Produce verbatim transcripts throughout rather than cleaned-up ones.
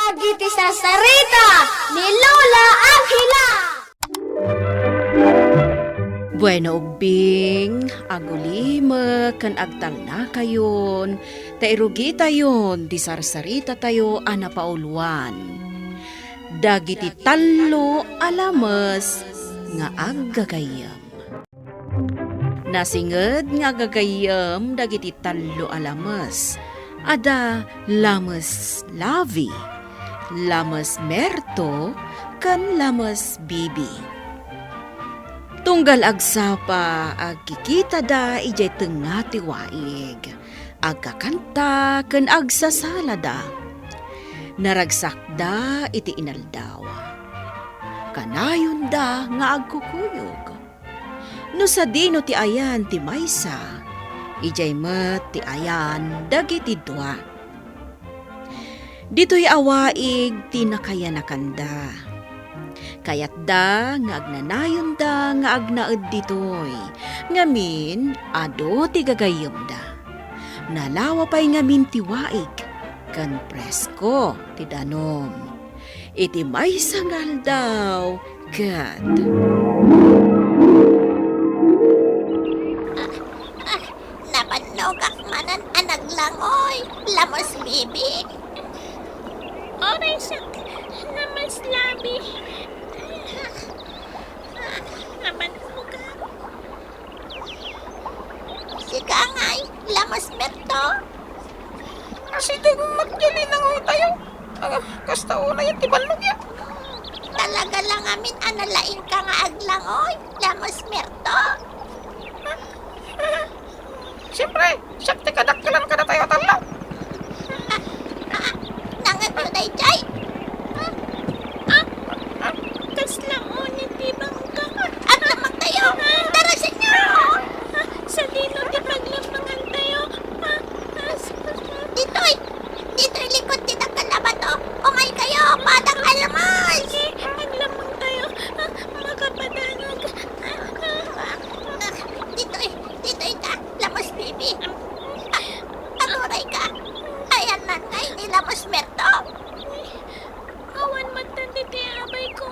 Dagiti sarsarita ni Lola Angela. Bueno, ubbing, agulimek ken agtalnakayon, ta irugitayon ti sarsaritatayo a napauluan. Dagiti tallo a lames nga aggagayyem. Nasinged nga aggagayyem dagiti tallo a lames. Adda lames Labi, lames Merto, ken lames Bibi. Tunggal agsapa, agkikitada idiay tengnga ti waig. Agkakanta ken agsasalada. Naragsakda iti inaldaw. Kanayonda nga agkukuyog. No sadino ti ayan ti maysa, idiay met ti ayan dagiti dua. Ditoy a waig ti nakayanakanda. Kayatda nga agnanayonda nga agnaed ditoy, ngamin, adu ti gagayyemda. Nalawa pay ngamin ti waig, ken presko ti danum. Iti maysa nga aldaw, ket Ah, ah, nabannogak manen a naglangoy, Lamus Bibi. Oray siak, Lamus Labi. Ah, nabannogak. Sika ngay, Lamus Merto? Asideg met ti linangoytayo. Ah, kasta unay ti bannogyo. Talaga la ngamin a nalaingka nga aglangoy, Lamus Merto? Siempre, siak ti kadakkelan kadatayo a tallo. Ah, ah, nangngegyo daydiay? Ah, ah, kasla uni ti bangka. Aglammangtayo! Tara, senyor! Ah, sadino ti paglammangantayo? Ah, ah, s-, Ditoy! Ditoy likod ti dakkel a bato! Umaykayo! Padang a lamus! Sige, aglammangtayo. Ah, makapadanag. Ah, ah, ah. Ditoy! Ditoy ka, Lamus Bibi! Ah, agurayka! Ayanna ngay ni Lamus Merto! Awan met dita abayko.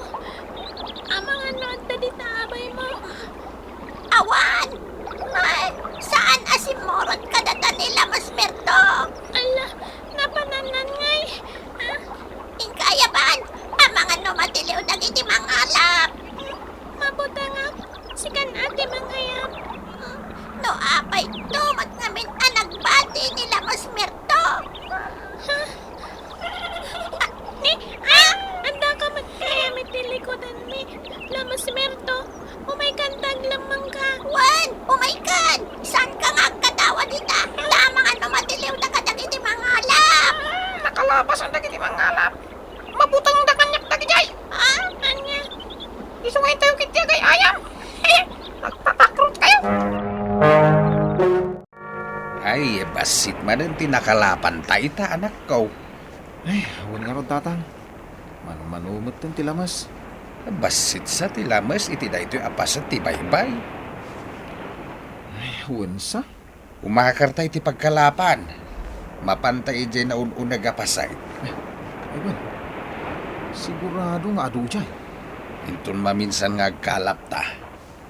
Amangan no adda dita abaymo. Awan! Ay, saan a simmurot kadata ni Lamus Merto? Ala, napanannan ngay. Ah. Inka aya ban, amangan no matiliw dagiti mangalap. Mabutengak, sikan a ti mangayab. No apay, tumat ngamin a nagbati ni Lamus Merto. Ha? Ah, ni, ah! Adda ka met kayam iti likudanmi, Lamus Merto. Umaykan ta aglammangka. Wen, umaykan! Saanka nga agkadawa dita? Ta amangan no matiliwda kadagiti mangalap. Ah, nakalabasan dagiti mangalap. Mabutengda kaniak dagidiay. Ah, ania? Isu nga intayo ketdi agay-ayam. Nagtatakrot kayo. Ay, bassit manen ti nakalapanta ita, anakko. Ay, wen ngarud, Tatang. Mano-mano metten ti lames. Bassitsa ti lames iti daytoy a paset ti baybay. Ay, wensa? Umakarta iti pagkalapan. Mapanta idiay naun-uneg a paset. Ay, wen. Sigurado nga adu idiay. Inton maminsan nga agkalapta.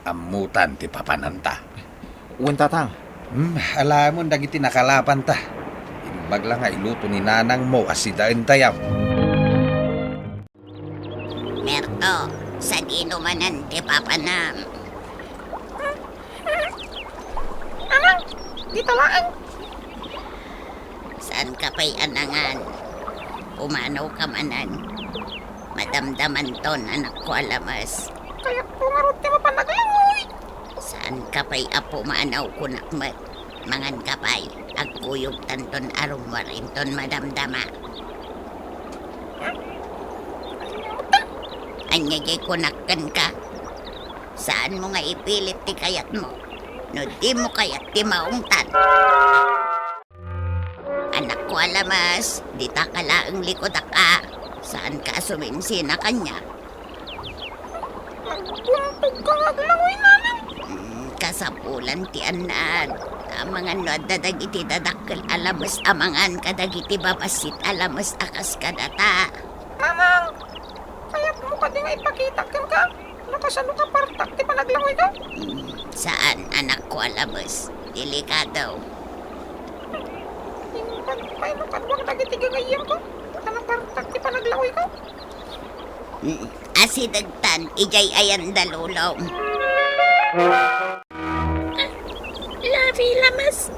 Ammotan ti papananta. Wen, Tatang. Hmm, alaem dagiti nakalapanta. Imbag la nga iluto ni nanangmo a sidaentayo. Merto, sadino manen ti papanam? Anang, dita laeng. Saanka pay a nangan. Pumanawka manen. Madamdamanton, anakko a lames. Kayatko ngarud ti mapan aglangoy. Saanka pay a pumanaw, kunak met. Manganka pay. Agkuyogtanton a rummuar inton madamdama. Ania diay kunak kenka? Saanmo nga ipilit ti kayatmo. No dimo kayat ti maungtan. Anakko a lames, ditaka laeng likudak a. Saanka a suminsina kaniak. Nagbuntogka nga aglangoy, nanang. Hmm, kasapulan ti annad. Amangan no adda dagiti dadakkel a lames amangan kadagiti babassit a lames a kas kadata. Nanang, kayatmo kadi nga ipakitak kenka no kasano kapartak ti panaglangoyko? Hmm, saan, anakko a lames. Delikado. Imbag pay no kaduak dagiti gagayyemko ta napartak ti panaglangoyko. Mm, asidegtan, idiay ayan da, Lolo. Ah, labi, lames.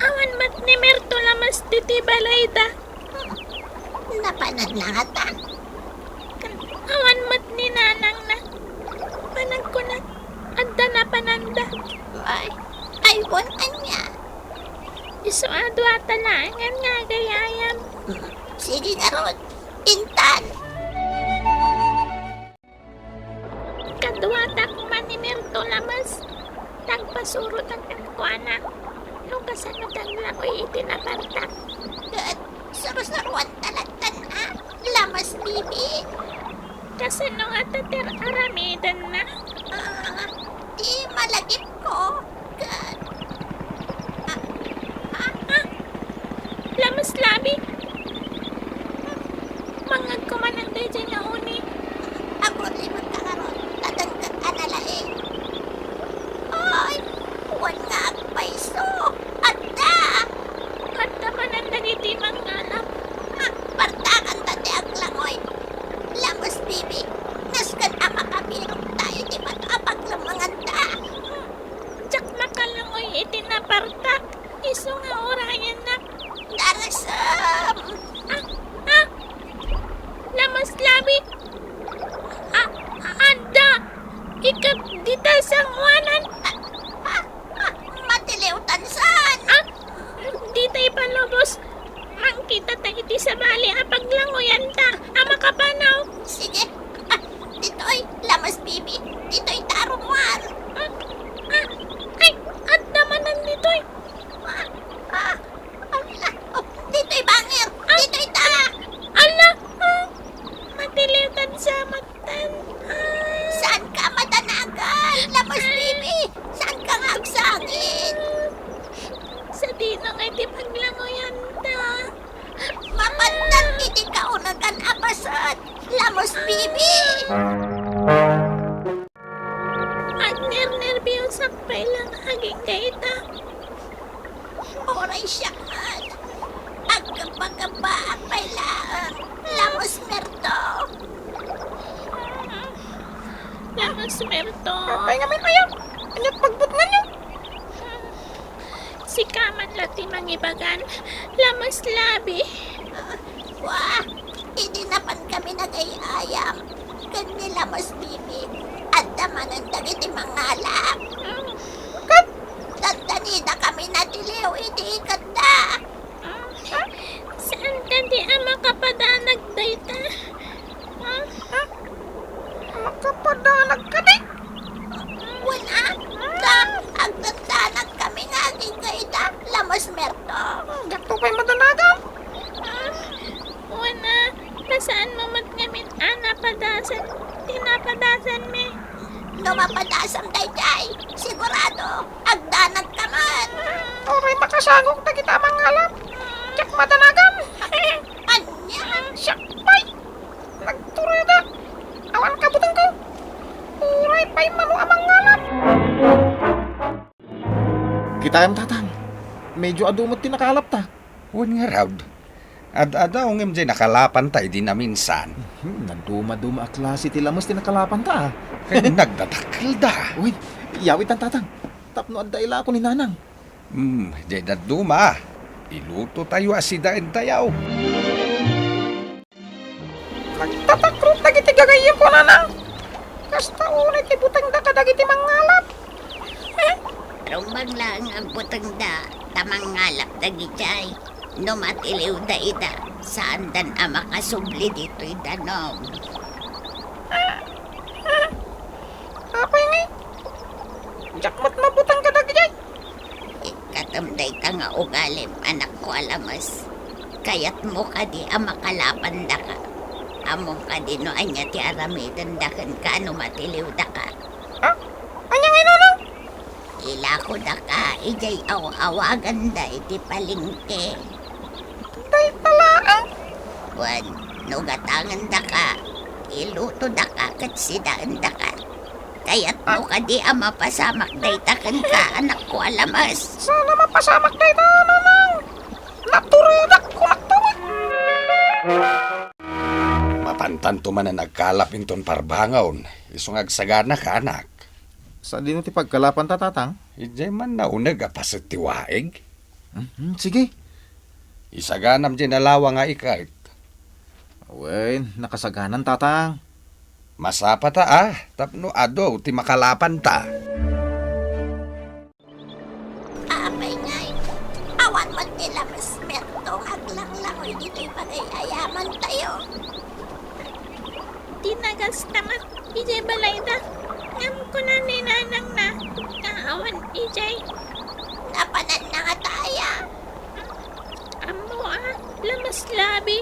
Awan met ni Merto lames ditoy balayda. Napananna ngata? Awan met ni nanangna. Panagkuna, adda napananda. Ay, ay, wen ania? Isu a duata laengen nga agay-ayam. Sige ngarud, intan. Kaduata koma ni Merto lames, ta agpasurotak kenkuana no kasano ti aglangoy iti napartak. Ket surusuroanta lattan a, lames bibi. Kasano ngata ti ar-aramidenna? Ah, ti malagipko. Ket, ah, ah, ah, lames labi. Mangngegko manen daydiay nga uni. Agrulimenka ngarud, ta denggetka a nalaing. Ay, wen nga agpayso. Adda! Adda manen dagiti mangngalap. Ah, partakanta ti aglangoy. Lames bibi, nasken a makabirokta iti bato a paglemmenganta. Diak makalangoy iti napartak. Isu nga urayennak. Darasem! Ah, ah! Lames labi! Ah, adda! Ikat dita sanguanan! Ah, ah, ah, matiliwtan saan! Ah, dita ipalubos! Mangkitata iti sabali a paglangoyanta a makapanaw. Sige. Ah, ditoy, lames bibi. Ditoy ta rummuar. Ah, ah, ay, adda manen ditoy. Ah, ah, ala, oh, ditoy bangir. Ah, ditoy ta. Ala, ah, matiliwtan sa matan. Ah. Saanka a madanagan, lames bibi. Saanka nga agsangit. Sadino nga iti paglangoyanta. Mapandan iti kaunagan a paset, lames bibi. Agnernerbiosak pay lang agingga ita. Uray siak met. Agkabakabaak pay laeng, lames Merto. Lames Merto. Apay ngamin aya? Ania't pagbutnganyo? Sika man la ti mangibagan, lames labi. Wa, idi napankami nagay-ayam ken ni lames bibi, adda manen dagiti mangalap. Ket dandanidakami natiliw idi iketda. Saan kadi a makapadanag dayta? Ah, ah, makapadanag kadi? Wen a, ta agdandanagkami nga agingga ita, lames Merto. Diakto pay madanagan. Ah, wen a, ta saanmo met ngamin a napadasan ti napadasanmi. No mapadasam daydiay, sigurado, agdanagka met. Uray makasangok dagita a mangalap. Diak madanagan. Ania? Siak pay. Nagturadak. Awan kabutengko. Uray pay mano a mangalap. Kitaem, Tatang. Medyo adu met ti nakalapta. Wen ngarud, ad-adaw ngem diay nakalapanta idi naminsan. Hmm, nadumaduma a klase ti lames ti nakalapanta, ah. Ken nagdadakkelda. Wen, yawitan, Tatang. Tapno adda ilako ni Nanang. Hmm, diay dadduma. Ilutotayo a sidaentayo. Nagtatakrot dagiti gagayyemko, Nanang. Kasta unay ti butengda kadagiti mangalap. Rumbeng laeng agbutengda ta mangalap dagidiay. No matiliwda ida, saandan a makasubli ditoy danum. Apay ngay? Diak met mabuteng kadagidiay. Ikkatem dayta nga ugalim, anakko a lames. Kayatmo kadi a makalapandaka? Ammom kadi no ania ti aramidenda kenka no matiliwdaka? Ah? Ania ngay, Nanang? Ilakodaka idiay aw-awaganda iti palengke. Dayta laeng. Wen, no gatangandaka, ilutodaka ket sidaendaka. Kayatmo kadi a mapasamak dayta kenka, anakko a lames? Saan a mapasamak dayta, Nanang. Naturedak, kunakto met. Mapantanto manen agkalap inton parbangon, isu nga agsaganaka, anak. Sadino ti pagkalapanta, Tatang? Idiay man nauneg a paset ti waig. Mhm, sige. Isaganam diay nalawa nga iket. Wen, nakasaganan, Tatang. Masapata a, tapno adu ti makalapanta. Apay ngay, awan met ni Lamesmerto nga aglanglangoy ditoy pagay-ayamantayo. Tinagasta met idiay balayda, ngem kuna ni nanangna nga awan idiay. Napananna ngata aya? Ammo a, lamas labi.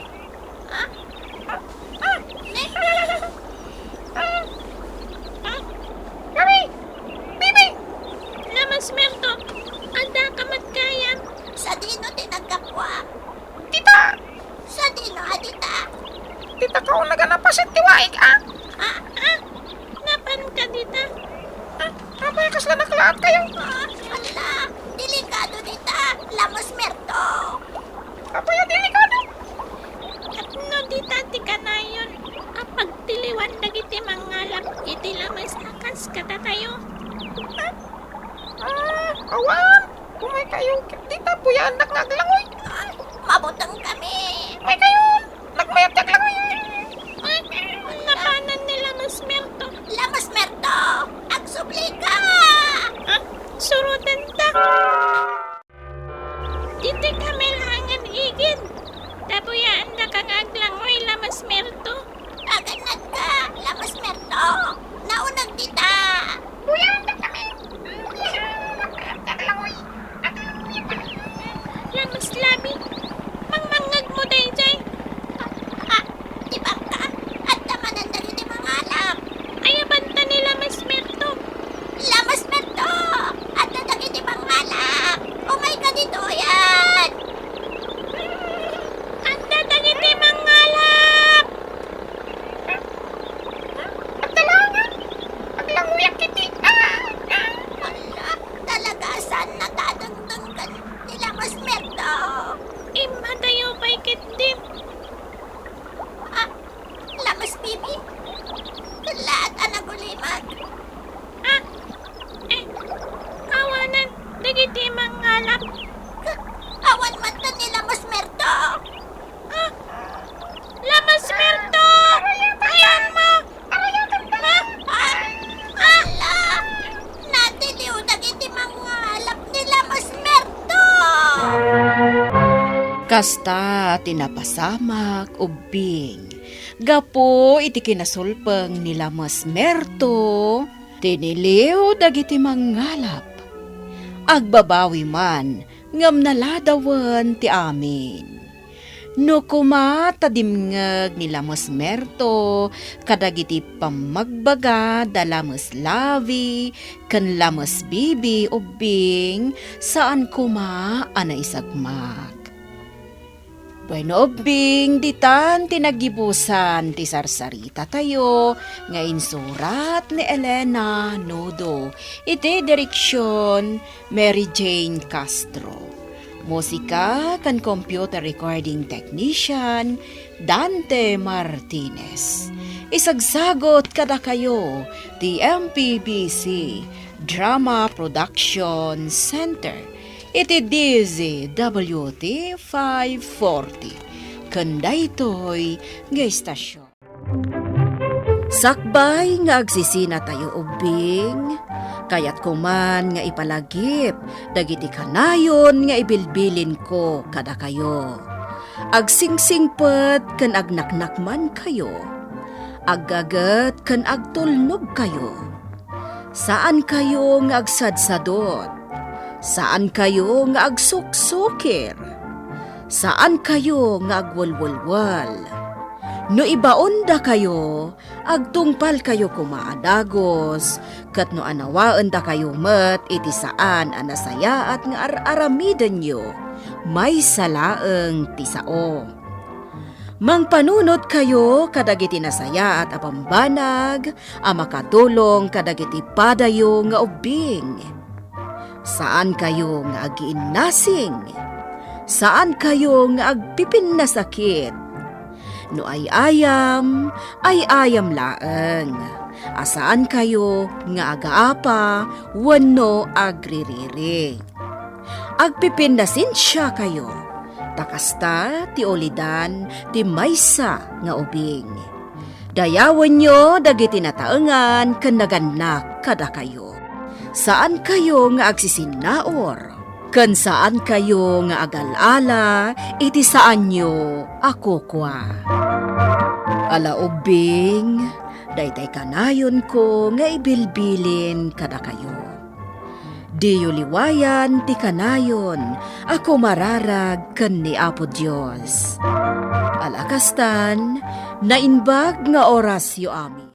Ah, ah, ah, ne-, ah, ah, Mami! Bibi! Lamesmerto, addaka met gayam. Sadino ti naggapuak? Dita! Sadino a dita? Dita kauneg a napaset ti waig, a? Ah, ah, napanka dita? Ah, apay a kasla naklaatkayo? Ah, ala, delikado dita, Lamesmerto. Apay a delikado? Tapno dita ti kanayon a pagtiliwan dagiti mangalap iti lames a kas kadatayo. Ah, ah, awan. Umaykayo ket dita, buyaennak nga aglangoy. Ah, mabutengkami. Umaykayo. Nagmayat ti aglangoy. Napanan ni Lamesmerto. Lamesmerto, agsublika! Ah, surotenta. Ditoy kami laengen igid. Ta buyaendaka nga aglangoy, Lamesmerto. Agannadka, Lamesmerto. Nauneg dita. Buyaendakami. Buyaendakami. Aglangoy. Aglangoy. Lamas labi. Mangmangngegmo daydiay. Ah, ah, di ba ka? Adda manen dagiti mangalap. Ayabanta ni Lamesmerto. Lamesmerto! Adda dagiti mangalap! Umayka ditoyen! Adda dagiti mangalap! Adda laengen! Aglangoyak iti, ah! Ah! Ala, talaga, saanna ta a dengdenggen ni Lamesmerto. Immatayo pay ketdi. Ah, Lamesbibi? Kellaat a nagulimag. Ah, eh, awanen dagiti mangalap. Awan met ni Lamesmerto. Ah, Lamesmerto! Ayanmo! Ah, ah, ah! Ala! Natiliw dagiti mangalap ni Lamesmerto! Kasta ti napasamak, ubbing. Gapu iti kinasulpeng ni Lamesmerto, tiniliw dagiti mangalap. Agbabawi man, ngem naladawen ti amin. No koma ta dimngeg ni Lamesmerto kadagiti pammagbaga da Lames Labi ken Lamesbibi, ubbing, saan koma a naisagmak. Bueno, ubbing, ditan ti naggibusan ti sarsarita tayo nga insurat ni Elena Nudo iti direksion Mary Jane Castro. Musika ken computer recording technician, Dante Martinez. Isagsagot kadakayo ti M P B C Drama Production Center iti D Z W T five forty ken daytoy nga istasyon. Sakbay nga agsisinatayo, ubbing, kayatko man nga ipalagip dagiti kanayon nga ibilbilinko kadakayo. Agsingsingpet ken agnaknakmankayo. Aggaget ken agtulnogkayo. Saankayo nga agsadsadot. Saankayo nga agsuksukir. Saankayo nga agwelwelwel. No ibaondakayo, agtungpalkayo koma a dagus, ket no anawaendakayo met iti saan a nasayaat nga ar-aramidenyo, maysa laeng ti sao. Mangpanunotkayo kadagiti nasayaat a bambanag a makatulong kadagiti padayo nga ubbing. Saankayo nga agiinnasing. Saankayo nga agpipinnasakit. No ay-ayam, ay-ayam laeng. A saankayo nga agaapa wenno agririri. Agpipinnasensiakayo, ta kasta ti ulidan ti maysa nga ubing. Dayawenyo dagiti nataengan ken nagannak kadakayo. Saankayo nga agsisinnaur, ken saankayo nga agal-ala iti saanyo a kukua. Ala ubbing, daytay kanayonko nga ibilbilin kadakayo. Diyo liwayan ti kanayon a kumararag ken ni Apo Dios. Ala kastan, naimbag nga orasyo amin.